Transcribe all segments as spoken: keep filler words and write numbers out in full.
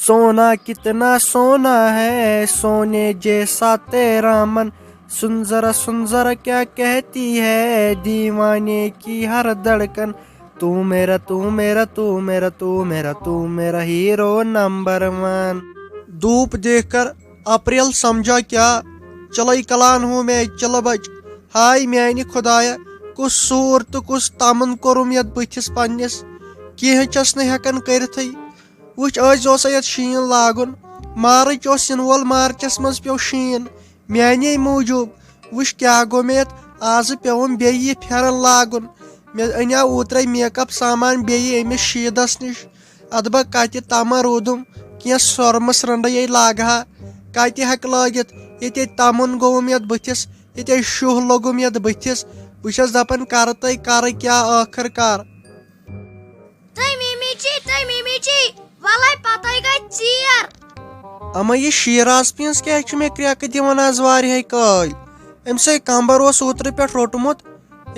सोना कितना सोना है, सोने जैसा तेरा मन, सुन जरा सुन जरा क्या कहती है दीवाने की हर धड़कन। तू मेरा, तू मेरा, तू मेरा, तू मेरा, तू मेरा हीरो नंबर वन। धूप देखकर अप्रैल समझा क्या, चلے کلان ہوں میں چلہ بچ۔ ہاے میانہِ خدایا، کُس سوٗر تہٕ کُس تمُن کوٚرُم یتھ بٕتھِس پننِس، کینٛہہ چھس نہٕ ہٮ۪کان کٔرِتھٕے۔ وٕچھ، أزۍ اوسا یتھ شیٖن لاگُن، مارٕچ اوس یِنہٕ وول، مارچس منٛز پیوٚو شیٖن میانے موٗجوٗب۔ وٕچھ کیٛاہ گوٚو مےٚ یتھ، آزٕ پیوٚوُم بیٚیہِ یہِ پھٮ۪رن لاگُن۔ مےٚ اَنیٛاو اوترے میک اپ سامان بیٚیہِ أمِس شیٖدس نِش۔ ادٕ بہٕ کتہِ تمہ روٗدُم، کینٛہہ سۄرمہٕ سرٛنٛڈے یے لاگہٕ ہا، کتہِ ہٮ۪کہٕ لٲگِتھ؟ ییٚتے تمُن گوٚوُم یتھ بٕتھِس، ییٚتے شُہ لوٚگُم یتھ بٕتھِس۔ بہٕ چھس دپان، کرٕ تہٕ کرٕ کیٛاہ ٲخٕر کار؟ تہٕ مِمی جی، تہٕ مِمی جی، ولے پتے گٔے ژیر۔ اما، یہِ شیراز پینس کیٛازِ چھُ مےٚ کرٛٮ۪کہٕ دِوان از واریاہے کٲلۍ؟ أمۍ سٕے کمبر اوس اوترٕ پٮ۪ٹھ روٚٹمُت،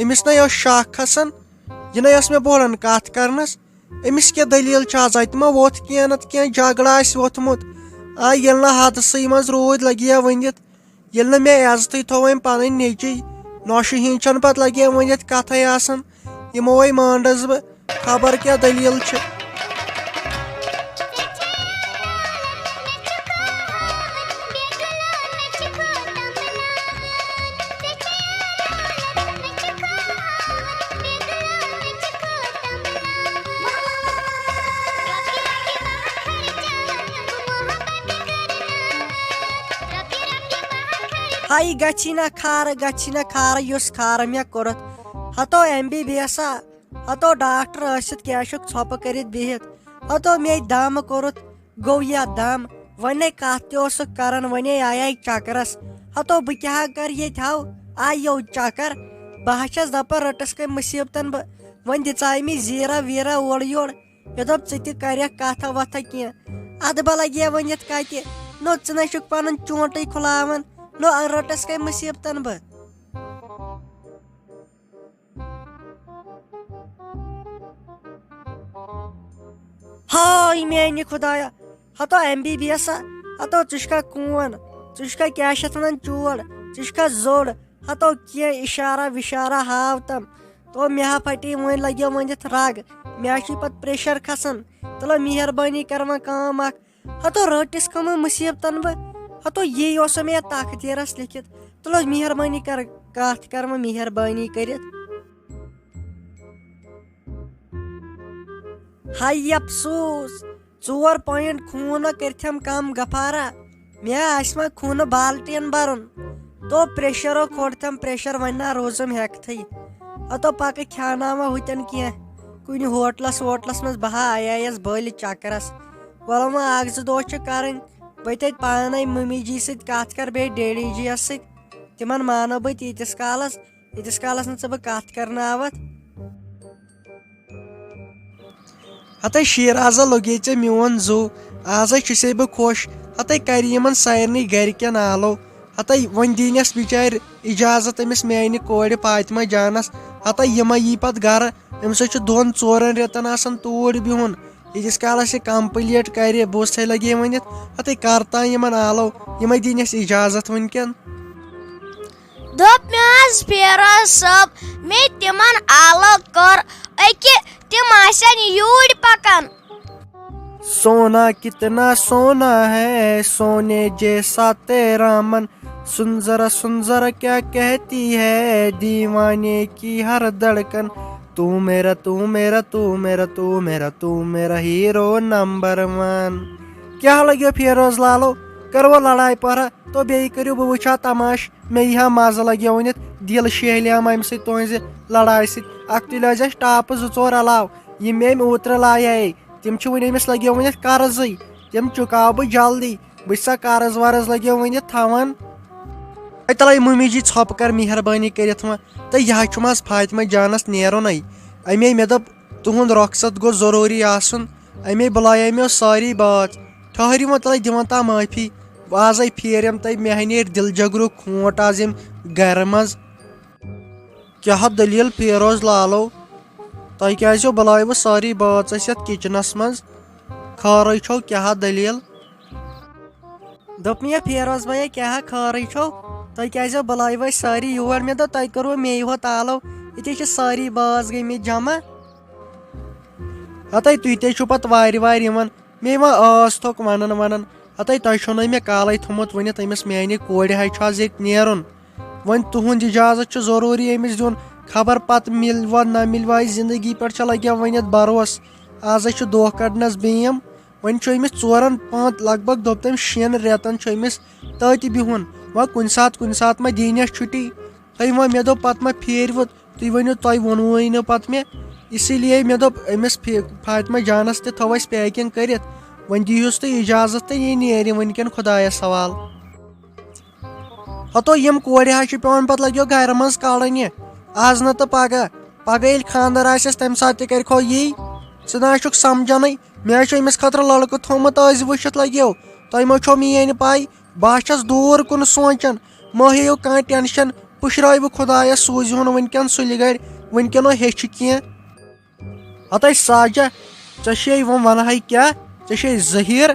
أمِس نے ٲس شاہ کھسان، یہِ نے ٲس مےٚ بوڑان کتھ کرنس۔ أمِس کیٛاہ دٔلیٖل چھِ آز؟ اَتہِ ما ووٚتھ کینٛہہ نتہٕ کینٛہہ جگڑٕ آسہِ ووٚتھمُت؟ آ، ییٚلہِ نہٕ حادثٕے منٛز روٗدۍ لگہِ یا ؤنِتھ، ییٚلہِ نہٕ مےٚ عزتٕے تھوٚو أمۍ پنٕنۍ نیٚچی، نۄشہِ ہِنٛدۍ چھَنہٕ پتہٕ لگہِ ؤنِتھ کتھے آسان۔ یِموے مانٛڈس بہٕ، خبر کیٛاہ دٔلیٖل چھِ۔ ہاے گژھی نہ خارٕ، گژھی نہ خارٕ، یُس خارٕ مےٚ کوٚرُتھ۔ ہتو ایم بی بی ایسا، ہتو ڈاکٹر ٲسِتھ کیٛاہ چھُکھ ژھۄپہٕ کٔرِتھ بِہِتھ؟ ہتو مے دم کوٚرُتھ، گوٚو یا دم۔ ونے کتھ تہِ اوسُکھ کران، ونے آیے چکرس۔ ہتو بہٕ کیٛاہ کرٕ ییٚتہِ ہاو، آیو چکر۔ بہٕ ہا چھس دپان رٔٹٕس کٔمۍ مُصیبتن بہٕ۔ وۄنۍ دِژاے مےٚ زیٖرا ویٖرا اورٕ یورٕ۔ مےٚ دوٚپ، ژٕ تہِ کریکھ کتھا وتھا کینٛہہ۔ ادٕ بہٕ لگے وۄنۍ یتھ کتہِ۔ نو ژٕ نے چھُکھ پنُن چونٹٕے کھُلاوان، نو رٔٹٕس کٔمۍ مُصیبتن بہٕ۔ ہاے میانہِ خدایا، ہتو ایم بی بی ایسا، ہتو ژٕ چھُکھا کوٗن، ژٕ چھُکھا کیٛاہ چھِ اتھ ونان چوڑ، ژٕ چھُکھا زوٚڑ، ہتو کینٛہہ اشارہ وشارہ ہاو تم۔ تو مےٚ ہا پھٹے وۄنۍ لگیو ؤنِتھ رگ، مےٚ ہا چھُے پتہٕ پریشر کھسان۔ تلو مہربٲنی کر وۄنۍ کٲم اکھ، ہتو رٔٹِس کمن مُصیبتن بہٕ، ہتو یی اوسا مےٚ یتھ تقدیرس لیکھِتھ۔ تلو مہربٲنی کر، کتھ کر وۄنۍ مہربٲنی کٔرِتھ۔ ہاے افسوس، ژور پوینٹ خوٗنہ کٔرتھم کم غفارا، مےٚ آسہِ وۄنۍ خوٗنہٕ بالٹیٖن برُن۔ تو پریشرو کھوڑتھم پریشر، وۄنۍ نہ روزُم ہیکتھٕے۔ ہتو پکہٕ کھیاناوان ہوتٮ۪ن کینٛہہ کُنہِ ہوٹلس ووٹلس منٛز، بہٕ ہا آیایس بٔلۍ چکرس۔ وۄلہٕ وۄنۍ اکھ زٕ دۄہ چھِ کرٕنۍ، بہٕ تہِ پانے ممی جی سۭتۍ کتھ کرٕ، بیٚیہِ ڈیڈی جی یس سۭتۍ، تِمن مانو بہٕ تیٖتِس کالس، ییٖتِس کالس نہٕ ژٕ بہٕ کتھ کرناوتھ۔ ہتے شیرازا، لوٚگے ژےٚ میون زُو، آزے چھُسے بہٕ خۄش۔ ہتے کرِ یِمن سارنٕے گرِکٮ۪ن آلو۔ ہتے وۄنۍ دِینس بِچارِ اجازت أمِس میانہِ کورِ فاطمہ جانس۔ ہتے یہِ ما یی پتہٕ گرٕ، أمِس حظ چھُ دۄن ژورن رٮ۪تن آسان توٗرۍ بِہُن۔ ییٖتِس کالس یہِ کمپلیٖٹ کرِ، بہٕ اوسے لگے ؤنِتھ، ہتے کر تام یِمن آلو، یہِ ما دِینس اجازت وٕنکٮ۪ن۔ دوٚپ مےٚ حظ فیروز صٲب، مےٚ تِمن آلو کٔر، أکہِ تِم آسن یوٗرۍ پکان۔ सोना कितना सोना है, सोने जैसा तेरा मन, सुन जरा सुन जरा क्या कहती है दीवाने की हर धड़कन। तू मेरा, तू मेरा, तू मेरा, तू मेरा, तू मेरा हीरो नंबर वन। کیٛاہ لگیو فیروز لالو؟ کرو لڑاے پرہ تو بیٚیہِ کٔرِو بہٕ وٕچھا تماش، مےٚ یی ہا مزٕ لگیو ؤنِتھ، دِل شیہلیام امہِ سۭتۍ تُہنٛزِ لڑایہِ سۭتۍ۔ اکھتُے لٲج اسہِ ٹاپہٕ زٕ ژور علاوٕ، یِم مےٚ أمۍ اوترٕ لایے، تِم چھِ وۄنۍ أمِس لگیو ؤنِتھ قرضٕے، تِم چُکاو بہٕ جلدی، بہٕ چھسا قرض ورض لگیو ؤنِتھ تھاوان۔ اے تلے ممی جی، ژھۄپہٕ کر مہربٲنی کٔرِتھ وۄنۍ، تہٕ یہِ حظ چھُم از فاطمہ جانس نیرُنے، امے مےٚ دوٚپ تُہُنٛد رۄخصت گوٚژھ ضروٗری آسُن، امے بُلایے مےٚ سٲری بٲژ۔ ٹھٔہرِو وۄنۍ تلے، دِوان تا معٲفی، وازے پھیرٮ۪م تۄہہِ، مےٚ ہا نیرِ دِل جگرُک کھونٹ از ییٚمہِ گرٕ منٛز۔ کیٛاہ دٔلیٖل فیروز لالو؟ تۄہہِ کیٛازِ چھو بُلٲوِتھ سٲری بٲژ أسۍ یتھ کچنس منٛز؟ خٲرٕے چھو، کیٛاہ دٔلیٖل؟ دوٚپ مےٚ، فیروز بھیا، کیٛاہ خٲرٕے چھو؟ تۄہہِ کیٛازِ بُلٲیوٕ أسۍ سٲری یور؟ مےٚ دوٚپ، تۄہہِ کوٚروٕ مے یوت آلو، ییٚتہِ چھِ سٲری باز گٔمٕتۍ جمع۔ ہتے تُہۍ تے چھِو پتہٕ وارِ وارِ یِوان، مے ما ٲس تھوٚک ونان ونان۔ ہتے تۄہہِ چھو نہٕ مےٚ کالے تھوٚمُت ؤنِتھ أمِس میانہِ کورِ ہا چھُ آز ییٚتہِ نیرُن۔ وۄنۍ تُہُنٛد اجازت چھُ ضروٗری أمِس دیُن۔ خبر پتہٕ مِلوا نہ مِلوا، یہِ زندگی پٮ۪ٹھ چھا لگیا ؤنِتھ بروس؟ آز ہا چھُ دۄہ کڑنس بیم۔ وۄنۍ چھُ أمِس ژورن پانٛژھ، لگ بگ دوٚپ تٔمۍ شٮ۪ن رٮ۪تن چھُ أمِس تٔتۍ بِہُن۔ وۄنۍ کُنہِ ساتہٕ کُنہِ ساتہٕ ما دِینس چھُٹی؟ ہے وۄنۍ مےٚ دوٚپ پتہٕ ما پھیرِوٕ؟ تُہۍ ؤنِو، تۄہہِ ووٚنوُے نہٕ پتہٕ مےٚ۔ اسی لیے مےٚ دوٚپ أمِس فی-، فاطمہ جانس تہِ تھٲو اَسہِ پیکنگ کٔرِتھ۔ وۄنۍ دِیٖہُس تُہۍ اجازت تہٕ یہِ نیرِ وٕنکٮ۪ن خۄدایس حوالہٕ۔ ہتو یِم کورِ حظ چھِ پٮ۪وان پتہٕ لگیو گرِ منٛز کڑٕنہِ۔ آز نہٕ تہٕ پگاہ۔ پگاہ ییٚلہِ خانٛدر آسٮ۪س تمہِ ساتہٕ تہِ کرِکھو یی۔ ژٕ نہ حظ چھُکھ سمجھنٕے۔ مےٚ حظ چھُ أمِس خٲطرٕ لڑکہٕ تھوٚومُت أزۍ وٕچھِتھ لگیو۔ تۄہہِ ما چھو میٲنۍ پاے؟ بہٕ حظ چھس دوٗر کُن سونٛچان۔ مہ ہیٚیِو کانٛہہ ٹینشن۔ پُشرٲوِو خۄدایس، سوٗزِہُن وٕنکٮ۪ن سُلہِ گرِ۔ وٕنکٮ۪نو ہیٚچھِ کینٛہہ۔ ہتے ساجہ، ژےٚ چھے وۄنۍ ونہٕ ہاے کیٛاہ؟ ژےٚ چھے زہیٖر؟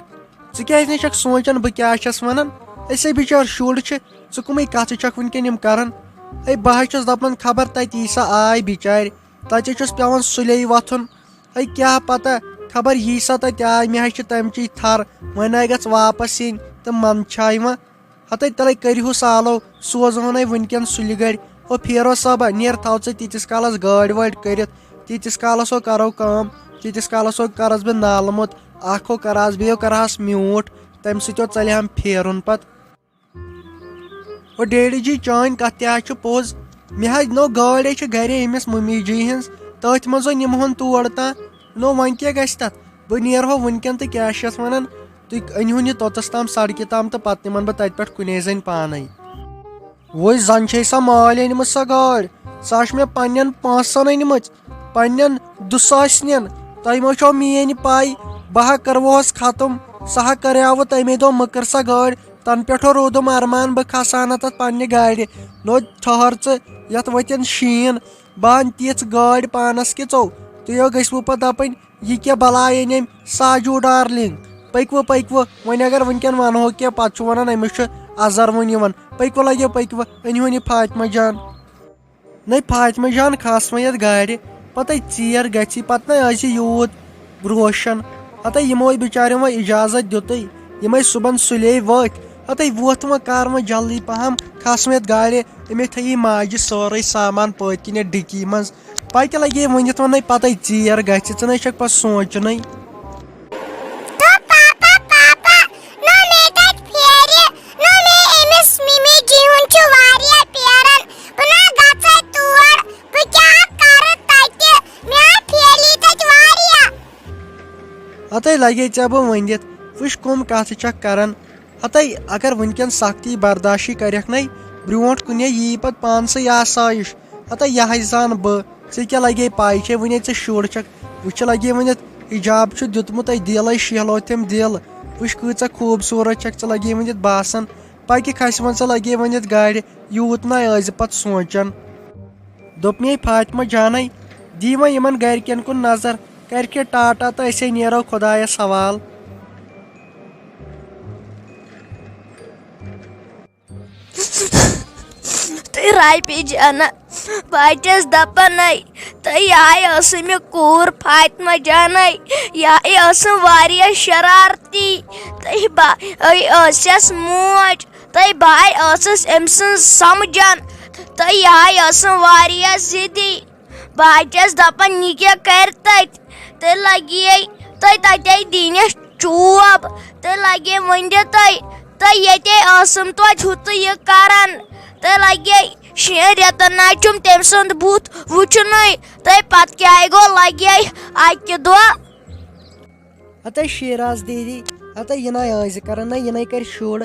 ژٕ کیٛازِ نہٕ چھکھ سونٛچان بہٕ کیٛاہ چھس ونان؟ أسے بِچار شُرۍ چھِ، ژٕ کٕمٕے کتھٕ چھکھ وٕنکٮ۪ن یِم کران؟ ہے بہٕ حظ چھُس دپان خبر تتہِ یی سا آے بِچارِ، تتہِ چھُس پٮ۪وان سُلے وۄتھُن۔ ہے کیٛاہ پتہ، خبر یی سا تتہِ آے، مےٚ حظ چھِ تمچی تھر، وۄنۍ آے گژھ واپس یِنۍ تہٕ منٛد چھا یِوان۔ ہتے تیٚلے کٔرِہُس آلو، سوزہون ہے وٕنکٮ۪ن سُلہِ گڑۍ۔ ہو فیروز صٲبہ، نیر تھاو ژٕ تیٖتِس کالس گٲڑۍ وٲڑۍ کٔرِتھ، تیٖتِس کالس ہو کرو کٲم، تیٖتِس کالس ہو کرس بہٕ نالہٕ موٚت، اکھ ہو کرہس، بیٚیہِ ہو کرہس میوٗٹھ، تمہِ سۭتۍ ہو ژلہِ ہم پھیرُن پتہٕ۔ ہو ڈیڈی جی، چٲنۍ کتھ تہِ حظ چھِ پوٚز، مےٚ حظ نو گٲڑۍ حظ چھِ گرے أمِس ممی جی ہٕنٛز، تٔتھۍ منٛز ہو نِمہون تور تام۔ نو وۄنۍ کیٛاہ گژھِ تتھ؟ بہٕ نیرہو وٕنکٮ۪ن تہٕ کیٛاہ چھِ یتھ ونان، تُہۍ أنۍہُن یہِ توٚتس تام سڑکہِ تام تہٕ پتہٕ نِمن بہٕ تتہِ پٮ۪ٹھ کُنے زٔنۍ پانے۔ وۄنۍ زن چھے سۄ مٲلۍ أنمٕژ سۄ گٲڑۍ، سۄ چھِ مےٚ پننٮ۪ن پونٛسن أنمٕژ، پننٮ۪ن دُساسنٮ۪ن۔ تۄہہِ ما چھو میٲنۍ پاے، بہٕ ہا کروہس ختم، سۄ ہا کریاوٕ تمے دۄہ مٔکٕر سۄ گٲڑۍ۔ تنہٕ پٮ۪ٹھو روٗدُم ارمان بہٕ کھسہٕ ہا نہٕ تتھ پننہِ گاڑِ۔ نو ٹھہر ژٕ، یتھ ؤتھِن شیٖن، بہٕ انہٕ تِژھ گٲڑۍ پانس کہِ ژو۔ تُہۍ ہو گٔژھوٕ پتہٕ دپٕنۍ، یہِ کیٛاہ بلاے أنۍ أمۍ ساجوٗ ڈارلنگ؟ پٔکۍوٕ، پٔکۍوٕ، وۄنۍ اگر وٕنکٮ۪ن ونہو کینٛہہ، پتہٕ چھُ ونان أمِس چھُ ازر وُنہِ یِوان۔ پٔکۍوٕ لگیو، پٔکۍوٕ، أنۍہُن یہِ فاطمہ جان۔ نَے فاطمہ جان، کھس وۄنۍ یتھ گاڑِ، پتے ژیر گژھی، پتہٕ نَے آسہِ یوٗت روشن۔ ہتے یِمو بِچاریو وۄنۍ اجازت دیُتُے، یِمے صُبحن سُلے ؤتھۍ۔ ہتے وۄتھ وۄنۍ کر وۄنۍ جلدی پہم، کھس وۄنۍ یتھ گاڑِ، أمے تھٲیی ماجہِ سورُے سامان پٔتۍ کِنۍ یتھ ڈِکی منٛز۔ پتہٕ لگے ؤنِتھ وۄنۍ نَے پتے ژیر گژھِ، ژٕ نَے چھکھ پتہٕ سونٛچنٕے۔ دوٚپ، "پاپا، پاپا، نہ مےٚ تَتہِ پھیرِ، نہ مےٚ أمِس مِمی جی ہُنٛد چھُ واریاہ پیران، بہٕ نہ گژھے تور، بہٕ کیٛاہ کرٕ تَتہِ؟ مےٚ ہا پھیری تَتہِ واریاہ۔" ہتے لگے ژےٚ بہٕ ؤنِتھ، وٕچھ کٕم کتھٕ چھکھ کران۔ ہتے اگر وٕنکٮ۪ن سختی برداشی کرکھ نے، برونٛٹھ کُنے یی پتہٕ پانسٕے آسایش۔ ہتے یہے زان بہٕ، ژےٚ کیٛاہ لگے پاے چھے وُنے ژےٚ شُر چھکھ، وٕچھ لگے ؤنِتھ حجاب چھُ دیُتمُت اَسہِ دِلے شیہلو تٔمۍ دِل، وٕچھ کۭژاہ خوٗبصوٗرت چھکھ ژٕ لگے ؤنِتھ باسان، پکہِ کھسہِ وۄنۍ ژٕ لگے ؤنِتھ گاڑِ، یوٗت نہ ٲسۍ زِ پتہٕ سونٛچان۔ دوٚپ مے فاطمہ جانے، دی وۄنۍ یِمن گرِکٮ۪ن کُن نظر، کرکھے ٹاٹا تہٕ أسے نیرو خۄدایس حوال۔ تہٕ رایپی جانا، بہٕ حظ چھَس دَپان، ہے، تہٕ یہِ ہاے ٲسٕم مےٚ کوٗر فاطمہ جانے، یہِ ہاے ٲسٕم واریاہ شرارتی، تہٕ بہٕ ہے ٲسٕس موج، تہٕ بہٕ ہے ٲسٕس أمۍ سٕنٛز سَمجان، تہٕ یہِ ہاے ٲسٕم واریاہ ضِدی۔ بہٕ حظ چھَس دَپان، یہِ کیٛاہ کَرِ تَتہِ؟ تہٕ لَگہِ تہٕ تَتے دِنَس چوب، تہٕ لَگہِ ؤنِتھ تہٕ، تہٕ ییٚتے ٲسٕم توتہِ ہُہ تہٕ یہِ کَران، تہٕ لَگہِ شٮ۪ن رٮ۪تَن نہ چھُم تٔمۍ سُنٛد بُتھ وٕچھُنُے، تہٕ پَتہٕ کیٛاہ گوٚو، لَگہِ اَکہِ دۄہ۔ ہتے شیراز دیدی، ہتے یہِ نَے ٲسۍ کَران، نہ یہِ نَے کَرِ شُر۔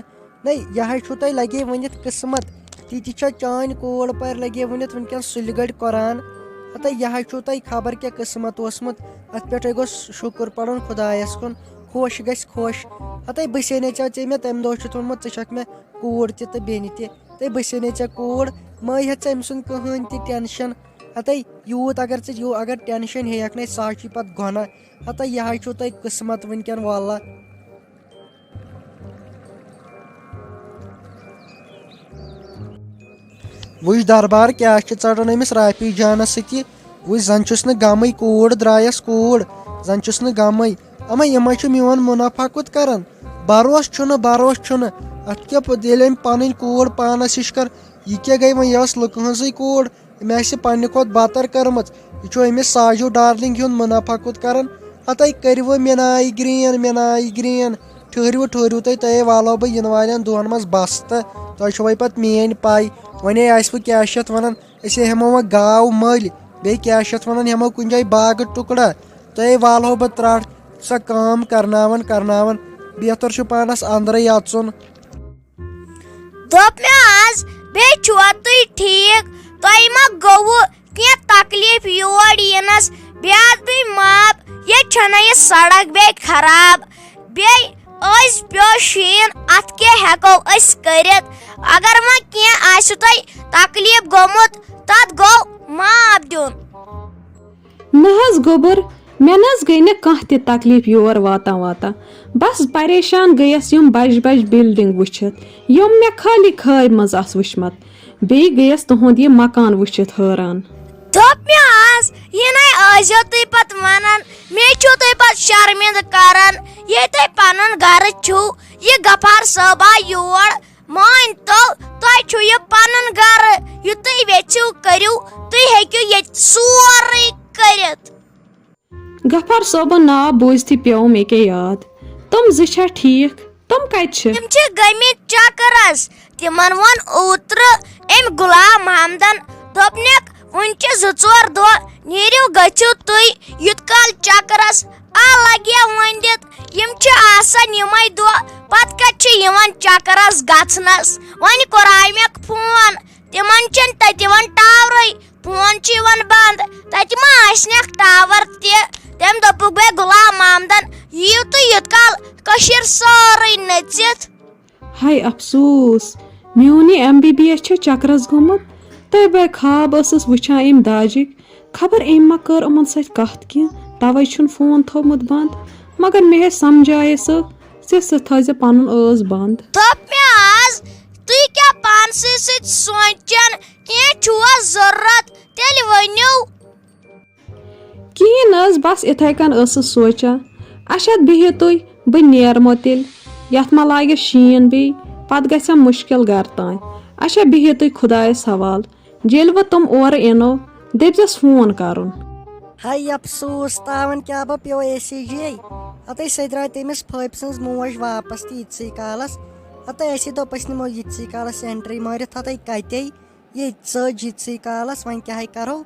نَے، یہِ حظ چھُو تۄہہِ لَگے ؤنِتھ قٕسمت۔ تِتہِ چھا چٲنۍ کوٗر پَرِ لَگے ؤنِتھ وٕنکٮ۪ن سُلہِ گٔڑۍ قرآن؟ ہَتَے، یہِ حظ چھُو تۄہہِ خبر کیٛاہ قٕسمت اوسمُت۔ اَتھ پٮ۪ٹھَے گوٚژھ شُکُر پَرُن خۄدایَس کُن۔ خۄش گژھِ خۄش۔ ہَتَے، بہٕ سینے ژےٚ، ژےٚ مےٚ تَمہِ دۄہ چھُتھ ووٚنمُت، ژٕ چھَکھ مےٚ کوٗر تہِ تہٕ بیٚنہِ تہِ۔ تہٕ بہٕ سینے ژےٚ کوٗر، مہ ہیٚتھ ژٕ أمۍ سُنٛد کٕہٕنۍ تہِ ٹٮ۪نشَن۔ ہتے یوٗت اگر ژٕ یوٗ اگر ٹینشن ہیٚیکھ نَے، سُہ حظ چھُے پتہٕ گۄناہ۔ ہتے یہِ حظ چھُو تۄہہِ قٕسمت وٕنکٮ۪ن، واللہ۔ وٕچھ دربار کیٛاہ چھِ ژَٹان أمِس رافی جانَس سۭتۍ یہِ۔ وٕچھ زَن چھُس نہٕ غمٕے، کوٗر درٛایَس کوٗر، زَن چھُس نہٕ غمٕے۔ اما یِمَے چھِ میون مُنافع کوٚت کَران؟ بروسہٕ چھُنہٕ، بروسہٕ چھُنہٕ۔ اَتھ کیٛاہ پَتہٕ ییٚلہِ أمۍ پَنٕنۍ کوٗر پانَس ہِش کٔر، یہِ کیٛاہ گٔے وۄنۍ؟ یہِ ٲس لُکہٕ ہٕنٛزٕے کوٗر، أمۍ آسہِ پننہِ کھۄتہٕ بتر کٔرمٕژ۔ یہِ چھُ أمِس ساجو ڈارلنگ ہُنٛد منافع کوٚت کران۔ ہتے کٔرِو مےٚ ناے گرین، مےٚ ناے گرین۔ ٹھٔہرِو، ٹھٔہرِو تُہۍ، تۄہے والو بہٕ یِنہٕ والٮ۪ن دۄہن منٛز بستہٕ۔ تۄہہِ چھوے پتہٕ میٲنۍ پاے۔ وۄنۍ آسہِ وۄنۍ کیٛاہ چھِ یتھ ونان، أسۍ ہے ہٮ۪مو وۄنۍ گاو مٔلۍ، بیٚیہِ کیٛاہ چھِ یتھ ونان، ہٮ۪مو کُنہِ جایہِ باغہٕ ٹُکڑا۔ تۄہے والہو بہٕ ترٛٹھ، سۄ کٲم کرناوان کرناوان۔ بہتر چھُ پانس اندرے اژُن۔ دوٚپ مےٚ آز، بیٚیہِ چھُوا تُہۍ ٹھیٖک؟ تۄہہِ ما گوٚوٕ کینٛہہ تکلیٖف یور یِنَس؟ بیٚیہِ حظ بیٚیہِ معاف، ییٚتہِ چھَنہ یہِ سڑک بیٚیہِ خراب، بیٚیہِ أزۍ پیوٚو شیٖن، اَتھ کیٛاہ ہٮ۪کو أسۍ کٔرِتھ؟ اگر وۄنۍ کینٛہہ آسہِ تۄہہِ تکلیٖف گوٚمُت، تَتھ گوٚو معاف دیُن۔ نہ حظ گوٚبُر، مےٚ نہ حظ گٔے نہٕ کانٛہہ تہِ تکلیٖف یور واتان واتان۔ بس پریشان گٔیَس یِم بجہِ بجہِ building وٕچھِتھ، یِم مےٚ خٲلی خٲبۍ منٛز آسہٕ وٕچھمَت۔ بیٚیہِ گٔیَس تُہُنٛد یہِ مکان وٕچھِتھ حٲران۔ دوٚپ مےٚ آز، یہِ نَے ٲسۍزیو تُہۍ پتہٕ وَنان، مےٚ چھِو تُہۍ پتہٕ شرمندٕ کران، ییٚلہِ تۄہہِ پنُن گرٕ چھُو۔ یہِ غفار صٲب آو یور، مٲنۍ تو، تۄہہِ چھُ یہِ پنُن گرٕ، یہِ تُہۍ یژھِو کٔرِو، تُہۍ ہیٚکِو ییٚتہِ سورُے کٔرِتھ۔ غفار صٲبُن ناو بوٗزتھٕے پیوٚو مےٚ کیٛاہ یاد۔ تِم زٕ چھا ٹھیٖک؟ تِم کتہِ چھِ؟ تِم چھِ گٔمٕتۍ چکرس۔ تِمن ووٚن اوترٕ أمۍ غلام محمدن، دوٚپنکھ، وُنہِ چھِ زٕ ژور دۄہ، نیٖرِو گٔژھِو تُہۍ یوٗت کال چکرس۔ آ لگیا وۄنۍ دِتھ، یِم چھِ آسان یِمے دۄہ، پتہٕ کتہِ چھِ یِوان چکرس گژھنس؟ وۄنۍ کوٚرایمکھ فون، تِمن چھِنہٕ تتہِ یِوان ٹاورٕے، فون چھُ یِوان بند، تتہِ ما آسنکھ ٹاور تہِ؟ تٔمۍ دوٚپُکھ، بے غلام محمدن، یِیِو تُہۍ یوٗت کال کٔشیٖر سٲرٕے نٔژِتھ۔ ہاے افسوس، میون یہِ ایم بی بی ایس چھُ چکرس گوٚمُت۔ تہٕ بے خواب ٲسٕس وٕچھان أمۍ داجِکۍ، خبر أمۍ ما کٔر یِمن سۭتۍ کتھ کینٛہہ، توے چھُن فون تھوٚومُت بند۔ مگر مےٚ ہے سمجھایے سُہ زِ سُہ تھٲیزِ پنُن ٲس بند۔ دوٚپ مےٚ آز، تُہۍ کیٛاہ پانسٕے سۭتۍ سونٛچان؟ کینٛہہ چھُوا ضروٗرت؟ تیٚلہِ ؤنِو۔ کِہیٖنۍ نہٕ حظ، بس اِتھَے کٔنۍ ٲسٕس سونٛچان۔ اچھا بِہِو تُہۍ، بہٕ نیرمو تیٚلہِ۔ یَتھ ما لاگٮ۪س شیٖن بیٚیہِ، پتہٕ گژھٮ۪م مُشکِل گرٕ تام۔ اچھا بِہِو تُہۍ خۄدایَس حوالہٕ۔ ییٚلہِ وۄنۍ تِم اورٕ یِنو، دٔپۍزٮ۪س فون کرُن۔ ہاے افسوس، تاوَن کیٛاہ بہٕ پیوٚو اے سی جی۔ ہتے سۄ درٛاے تٔمِس پھٔپۍ سٕنٛز موج واپس تہِ یِتسٕے کالس۔ ہتے اَسہِ دوٚپ أسۍ نِمو یِتسٕے کالس entry مٲرِتھ، ہتے کتے یہِ ژٔج یِتسٕے کالس، وۄنۍ کیٛاہ ہے کرو؟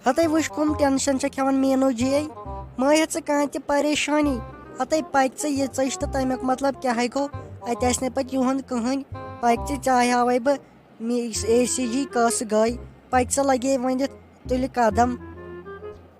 ہتے وٕچھ کٕم ٹینشن چھےٚ کھٮ۪وان مینو جی۔ مہ ہےٚ ژٕ کانٛہہ تہِ پریشٲنی۔ ہتے پکہِ ژٕ یہِ ژٔج تہٕ تمیُک مطلب کیٛاہ ہے گوٚو؟ اتہِ آسہِ نہٕ پتہٕ یِہُنٛد کٕہٕنۍ۔ پکہِ ژٕ، ژےٚ ہاوے بہٕ اے سی جی کٲژٕ گٔے، پکہِ ژٕ لگے ؤنِتھ تُلہِ قدم۔